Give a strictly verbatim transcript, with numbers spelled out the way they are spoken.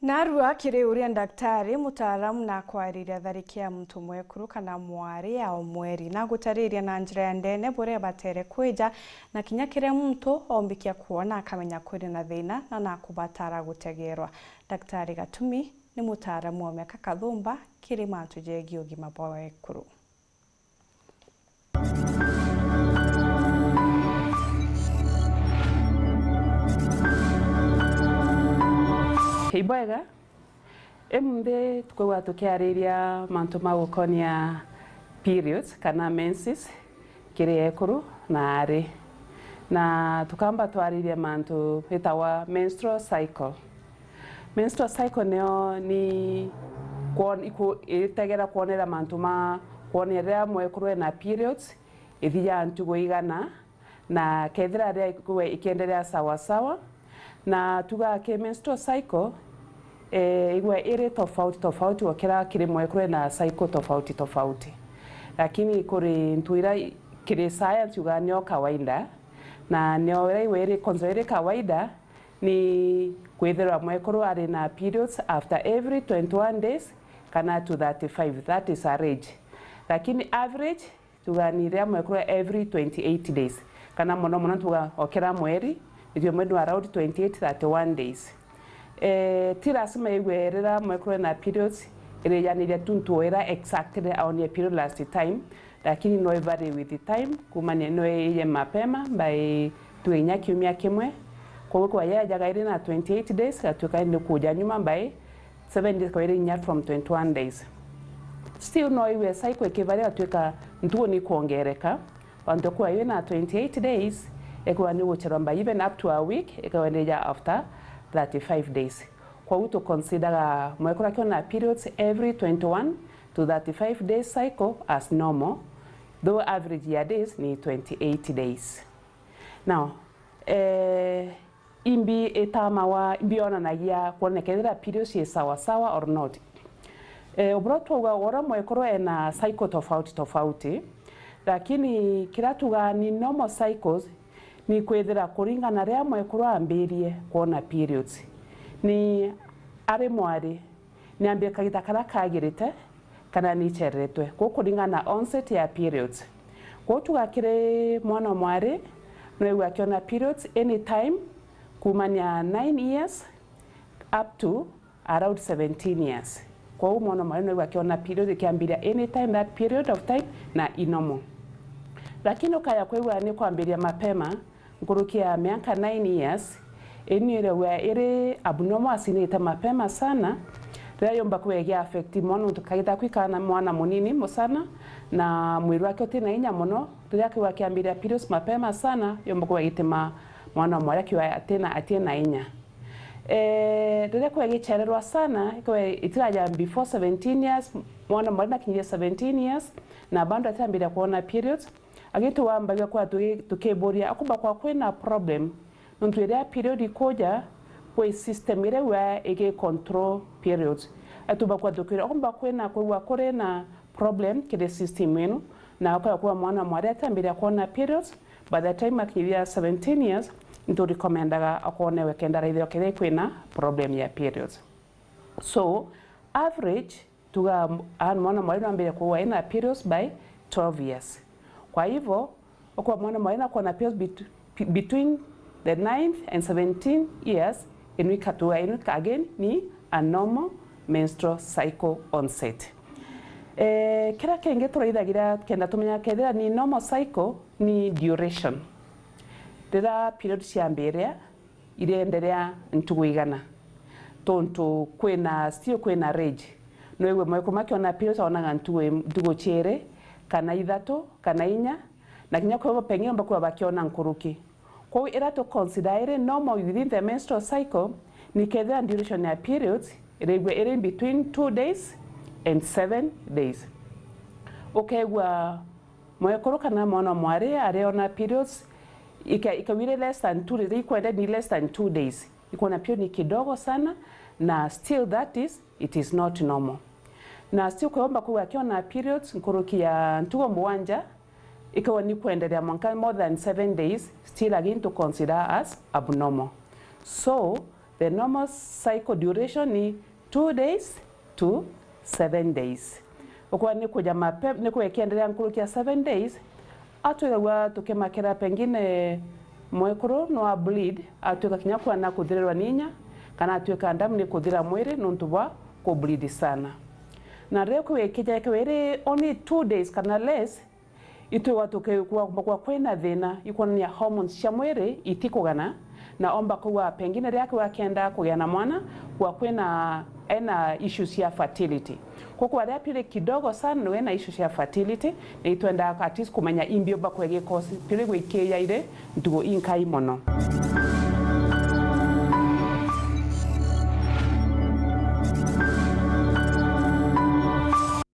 Narua kiri uria ndaktari mutaaramu na kwariria thariki ya muntu mwekuru kana mwari ya umweri, na gutariria na njira ya ndene buria batere kwija, na kinya kiria muntu ombikia kwona akamenya kwiri na thina na nakubatara gutegerwa. Ndaktari Gatumi ni mutaaramu wa miaka kathumba kiri mantu jegii ugima bwa wekuru. Ibwega, imunthi tukwigua tukiariria mantu ma gukonia periods kana menses kiri ekuru na aari. Na tukamba twariria mantu itagwa menstrual cycle. Menstrual cycle nio ni kwon-, iku-, itegera kwonera mantu ma kwonera riria mwekuru ena periods, ithia ntugu igana, na kethira riria iku-, ikienderea sawa sawa. Na tugaa ki menstrual cycle, eh, igwe iri tofauti tofauti, gukira kiri mwekuru ena cycle tofauti tofauti. Lakini kuri ntu iria i-, kiri science yugaa nio kawaida, na nio iria igwe iri consider iri kawaida, ni kwithirwa mwekuru ari na periods after every twenty-one days kana to thirty-five, that is a range. Lakini average, tuga ni riria mwekuru every twenty-eight days, kana mono mono tuga okira mweri, itwe mweri wa around twenty-eight, thirty-one days. Eh, ti lazima igwe riria mwekuru ena periods irijaniria tu ntu ira exactly aonie period last time, lakini no ivary with the time, kumania no ije mapema by tuge inya kiumia kimwe. Koguo kwa yajaga iri na twenty-eight days, gatuika ni kuja nyuma by seven days, kwa iri inya from twenty-one days. Still no iwe cycle ikivary, gatuika ntugu ni kuongereka. Bantu kwa iwe na twenty-eight days, ikwa ni gucherwa by even up to a week, ikwendeja after thirty-five days. Koguo tu consideraga mwekuru akiona periods every twenty-one to thirty-five days cycle as normal, though average ya days ni twenty-eight days. Now, eh, imbi itamawa, imbi yonanagia kwoneka ethira periods ci sawa sawa or not. Eh, uburo twauga ura mwekuru ena cycle tofauti tofauti, lakini kira tugaa ni normal cycles, ni kwithira kuringana riria mwekuru ambirie kwona periods. Ni ari mwari, ni ambie kagita karia kagirite, kana ni ichereretwe, kuu kuringana na onset ya periods. Kuu tuga kiri mwana mwari, no igwe akiona periods anytime kumania nine years up to around seventeen years. Kwou mwana mwari no igwe akiona period ikiambiria anytime that period of time na inomo. Lakini ukaya kwigua ni kwambiria mapema, nkuruki ya miaka nine years, ini iria iri abnormal, asinite mapema sana, riria yomba kwigua igi affect mwana, untu kagita kwikara na mwana munini musana, na mwiri wake utina inya mono, riria kigwa kiambiria periods mapema sana, yomba kwigua gituma mwana mwari akiwa atina, atina inya. Eh, riria kwigwa gichererwa sana, ikwe itiraja before seventeen years, mwana mwari nakinyire seventeen years, na bado atirambiria kuona periods, Agitu wambagia kwa tuki-, tukiburia, akumba kwa kwina problem, nontu iria period ikuja, kwi system iria igwa igi control periods. Atumba kwa tukiuria, akumba kwina kwigua kuri na problem kiri system inu, na akaya kwa mwana mwari atambiria kwona periods, by the time akinyithia seventeen years, ntu recommendaga akonewe kenda raithirwa kethira kwina problem ya periods. So, average, Tuga, a, mwana mwari no ambire kugwa ina periods by twelve years. Kwa hivyo, okwa mwana mwari na kuona periods bet-, be-, between the ninth and seventeen years, inu ikatuga, inu again ni a normal menstrual cycle onset. Eh, kira kingi turaithagira kenda tumenya kethira ni normal cycle ni duration. Rira period ciambiria, irenderea ntugu igana. Tontu kwina, still kwina range. No igwe mwekuru makiona periods onaga ntugu, ntugu ciiri, kana ithatu, kana inya, na kinya kwigua pengine omba kwigua bakiona nkuruki. Kwou ira tu consider iri normal within the menstrual cycle, ni kethira duration ya periods irigwe iri between two days and seven days. Ukegua Mwekuru kana mwana mwari ariona periods, ika-, ikawire less than two days, ikwenda ni less than two days. Ikuona period ni kidogo sana, na still that is, it is not normal. Na still kwomba kuga akiona periods nkuruki ya ntugo mugwanja, ikawa ni kwenderea mwanka more than seven days, still again to consider as abnormal. So, The normal cycle duration ni two days to seven days. Ukwona ni kuja mape-, ni kuja ikiendelea nkuruki ya seven days, atwikagua tukimakira pengine mwekuru no a bleed, atwika kinya kwana kuthirirwa ni inya, kana atwika ndamu ni kuthira mwiri nontu bwa ku bleed sana. Na riu kwikija kwiri only two days kana less, itwigwa tuki-, kwa, kwa kwina thina ikwonania hormones cia mwiri itikugana, na omba kwigua pengine riria kwigua akienda kugia na mwana, kwa kwina ena issues cia fertility. Kwa kwa riria twiri kidogo sana na wina issues cia fertility, ni itwendaa at least kumenya imbi omba kwegi cause twiri gwikiria iri ntugo inkai mono.